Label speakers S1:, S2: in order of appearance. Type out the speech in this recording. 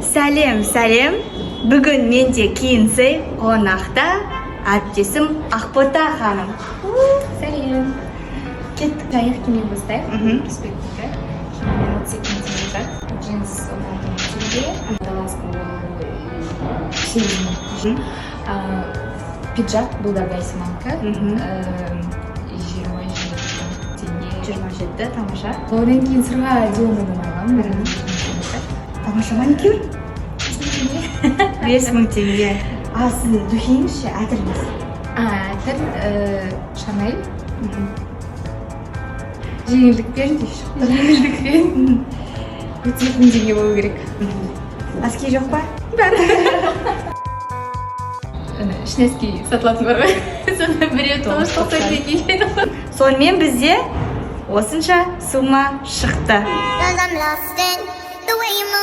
S1: Сәлем, сәлем! Бүгін менде Киінсей қонақта әріптесім Ақбота ханым.
S2: Сәлем!
S1: Кеттік.
S2: Жайық киімнен бастайық.
S1: Мхм.
S2: Респектікі. Киімнен 32 мың теңге тұрады. Джинс 16 мың теңге. Водолазка ол 8 мың. Пиджак, бұл да Гайсиманка. 27 мың теңге.
S1: 27, тамаша.
S2: Одан кейін сырға Дионадан алғанмын. 1 мың теңге.
S1: Тамаша, маникюр? 5 мың теңге. А сіздің духиіңіз ше, әтіріңіз?
S2: А, әтір Шанель. Жеңілдікпен 32 мың теңге болу керек.
S1: Носки жоқ па?
S2: Ана үш носки сатылатын бар ғой, соны біреуі 990 теңге.
S1: Сонымен, бізде осынша сумма шықты.
S3: 'Cause I'm lost in the way you move.